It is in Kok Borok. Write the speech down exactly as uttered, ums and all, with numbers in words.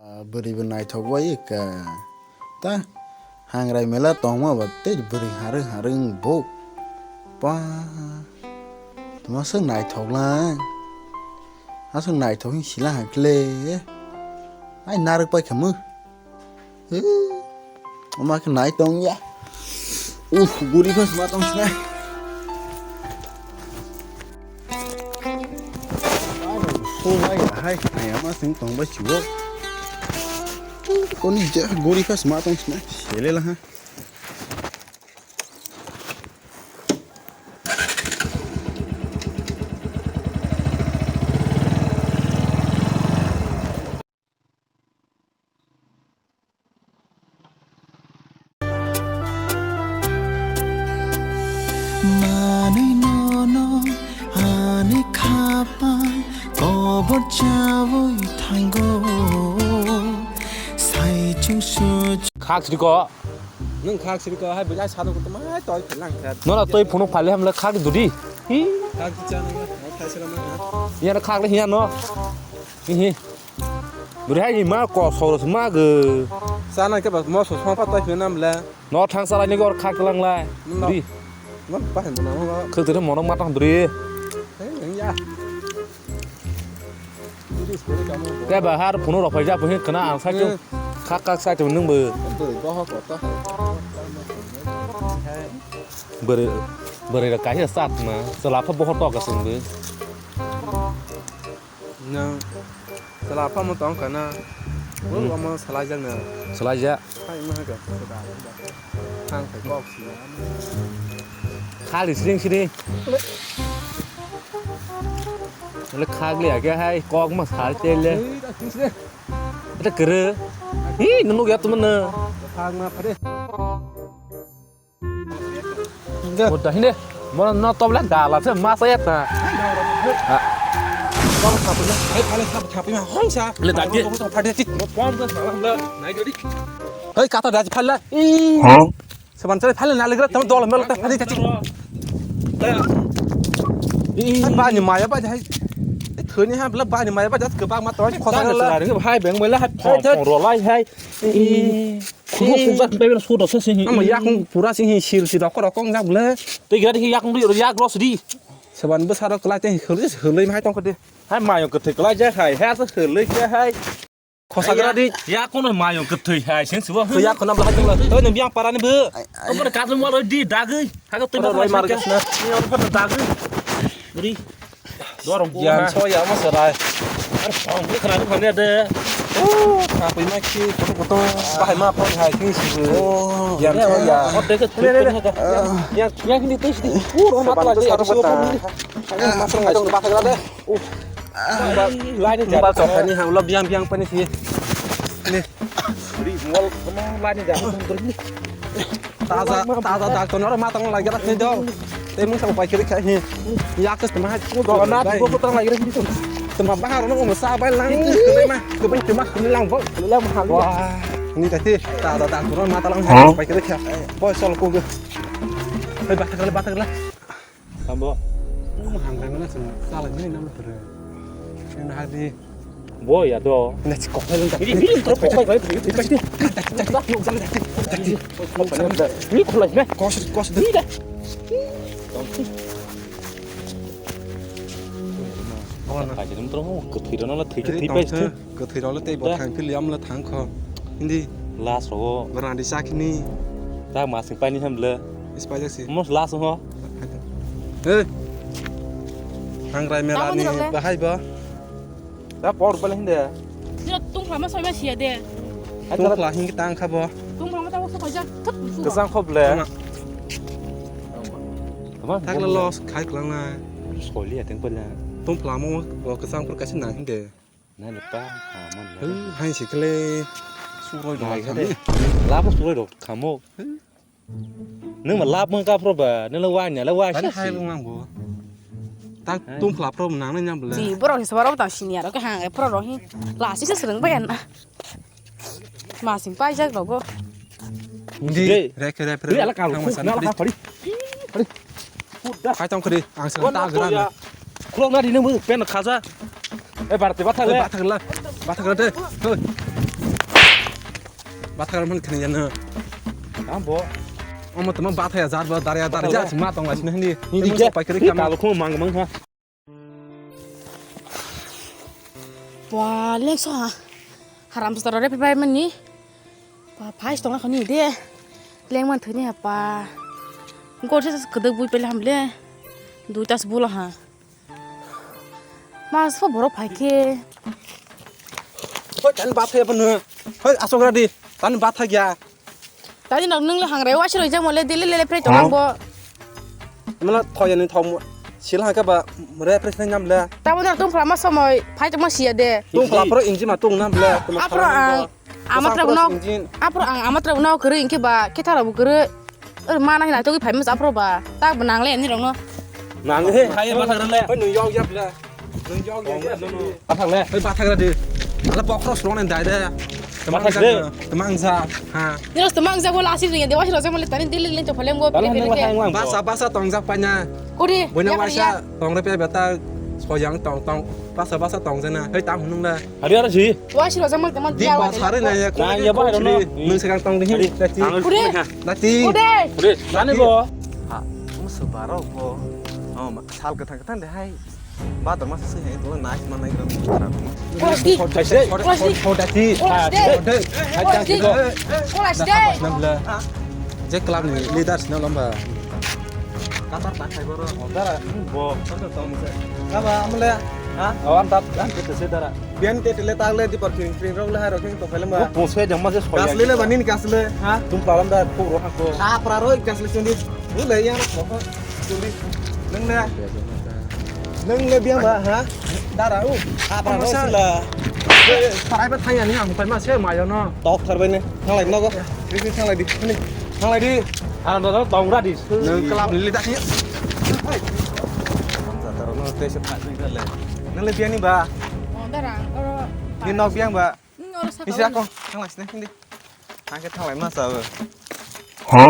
Ah, bwrwi bo naithok bai ka. Ta hangrai mela tongma ba tei bwrwi harwi harwi wng bo. Pa. Tuma se naithok lang. Aswk naithok wng sila hakle. Ai narwk pai khamu. He. Oma khe nai tong ya. Uf, guri phas ma tong sinai. Hai, hai, hai, ama sing tong bai chibo. Koni je guri phas ma tong sinai. Sele la ha. Manwi nono ani khapang kobor chawi thango. Sai chungsu. Khak sriko. Nwng khak sriko hai bwlai sado kutumai toi phelang kha. Nora toi phunuk phale hamle khak dudi. Hi. Khak cha nang khak sila ma. Yana khak le hiya no. Hi hi. Bwrwi hai ni ma kosoro se ma gw. Chana khe ba moso songpa twi phina mle. No thang salai ni gor khak lang lai. No. Bwrwi. Mon pa hin na mo. Khwtwrwi monok ma tang bwrwi. Hey, ya. Bwrwi sori kamu. Te ba har phunu rok phai ja bo hin khna ang sai tu. Hmm. Khak khak sai tu nung bo. Bwrwi boho ko to. Bwrwi, bwrwi rok kaisa sat na. Chwla pha boho to ka sung bo. Nwng chwla phamo tong kha na. Hmm. Omo salaijak na. Salaijak. Hai ma ka. Thang khai kok si. Khali sring sring. Le khagli age hai kok ma sal tele. Ata kere. Hi nunu ya temen na. Khag ma phade. Udah ini, mana no tobla dalam sih masa ya ta. Hei, pale sab chapi ma hong sa. Le tadi. Pom sa salam la, naik jadi. Hei, kata daji pale. Hah? Sebentar pale nalik la, teman dol mel ta phadi tadi. Bani maya ba jai. Thoni ha bla bani maya ba jat kebak ma toy khosa la. Hai beng mela hai pom rolai hai. Khuluk khukjak bai bela sudo se se. Ama yakung pura sing hi sil si rokor rokong jak bole. Tei gira dikhi yakung ri yak ros di. Seban bwsa rok kwlai tei hwlwi hwlwi hai tong kho de. Hai mayung kwthwi kwlai jak hai, hai se hwlwi jak hai. Khosa gra di. Ya kono mayung kwthwi hai sing sibo. Yak khona bla hai tong la. Oi nang biang para ni bo. Obo katlung wal di dagwi. Hago twi roi mar gas na. Ni obo dagwi. Ri. Dorong Yan so ya mo sarai. Ar song ni khana khana de. Oh, apa ini ki? Koto koto. Bahai ma pon hai ki si. Oh, yan so ya. Hot de ke. Ya, ya ni tis di. Puro matla de. Sabar bata. Masuk ada bata de. Oh. Lai ni jal. Bal sok ni ha lo biang biang pani si. Ni. Ri mol mol lai ni jal. Taza, taza dak to noro matang lai gara thai do. Te mung sa pai kiri khai hi. Ya kes ma ko do na ko ko tang lai gara hi. Te ma bahar no mo sa bai lang. Te ma ko bai te ma ko lang bo. Lang ha. Wah, ni ta ti taza dak to noro matang lai pai kiri khai. Boy sol ko ge. Hei batak le batak le. Tambo. Mo hang kang na sung sa lai ni nam tere. Ni ha di. Bo ya do. Na si kok lai lung ta. Ini, ini, terus kok lai, ini, ini, ini. Ini kok lai, nah. Kos, kos. Ini dah. Oh, nah. Kaji dum terus, oh, kethira nala thik thik pai. Kethira le tei bo thang phili amla thang kho. Hindi. Last ro. Barang di sakini. Ta masing pani hamle. Is pai jaksi. Mos last ho. Eh. Hangrai mela ni bahai bo. Da por bal hinde. Jira tung khama soi ma sia de. Tung khla hing tang kha bo. Tung khama ta ko khoja. Kesang khop le. Tama. Thak la los khai klang na. Soli ateng pala. Tung khla mo bo kesang pur kasi nang hinde. Na le pa ha man. Hai sikle. Suroi do khami. Labo suroi do khamo. Nung ma lab mung ka pro ba, nung la wanya la wa si. Hai bung ang bo. Tak tum phlap pro nang nang bole. Ji borok ni sabo rok ta senior ke hang pro ro hi. La si se sreng ba yan. Ma sing pai jak rogo. Ndi re ke re pre. Ala ka na la ka phari. Phari. Hai tong khri ang se ta gra na. Khulok na di nung pen khaja. Eh, bar te bathak le. Bathak la. Bathak la de. Hoi. Bathai man khani jana. Tamo bo. Omo tamo bathai jar ba darya darya ja sima tong asini hindi. Hindi je. Pai kari kam. Kalu khum mang mang ha. Ba lengso ha. Haram sotaro re pai mani. Ba phai tong khani de. Leng man thuni ha pa. Gor se kedek bui pele hamle. Duitas bula ha. Mas pho borok phai khe. Hoi, tani bathai ya pano. Hoi, asok radi. Tani bathai ya. Tani nok nung le hangre wa shiro jamo le dili le le pre tong bo. Mala thoya ni thom. Sil ha ka ba re pre sai nam le. Tamo na tung phlama somoi phai tongma siya de. Tung phla pro inji ma tung nam le. Apro ang. Amatra buno. Apro ang amatra buno kere inke ba kethara bu kere. Er mana hina togi phai mas apro ba. Tak benang le ni rongno. Nang he. Hai ba thang le. Oi nung yok yap le. Nung yok yap le. Ba thang le. Oi ba thang le. Ala bokro srong nang dai de. Temang ja. Temang ja. Ha. Ni ros temang ja bola asir ringe dewa shiro jamo le tani dili le to phalem go. Basa basa tong jak panya. Kuri. Boina waisa tong re pe beta soyang tong tong. Basa basa tong jana. Hei tam hunung da. Hari hari si. Wa shiro jamo le temang dia wa. Sare na ya. Nang ya ba no. Nung sekarang tong ding. Nati. Kuri. Nati. Kuri. Nani bo. Ha. Musu baro bo. Oh, sal ketang ketang de hai. Ba dama se hai to na ma nai gram. Plastic. Plastic. Plastic. Plastic. Nabla. Je club ni leaders na lamba. Katar ta khai boro. Dara bo. Kaba amle. Ha? Awan tat an te se dara. Bian te tele tagle di par kring kring rok le hai rok kring to khale ma. Bo se jama se soya. Kasle le banin kasle. Ha? Tum palam da ko ro ha ko. Ha pra ro kasle sundi. Ni le ya ro ko. Sundi. Nang le. Nang le biang ba ha? Dara u. Ha pra ro sila. Parai ba thaya ni ang pai ma se ma yo no. Tok thar bai ne. Thanglai nogo. Thanglai di. Thanglai di. Ang no tong ra di. Nang club ni le da ni. Hamsa taro no te se pha ni le. Nang le biang ni ba? Oh, dara. Oro. Ni nok biang ba? Oro sa. Ni sa ko. Thanglai sini hindi. Ang ke thanglai ma sa. Ha?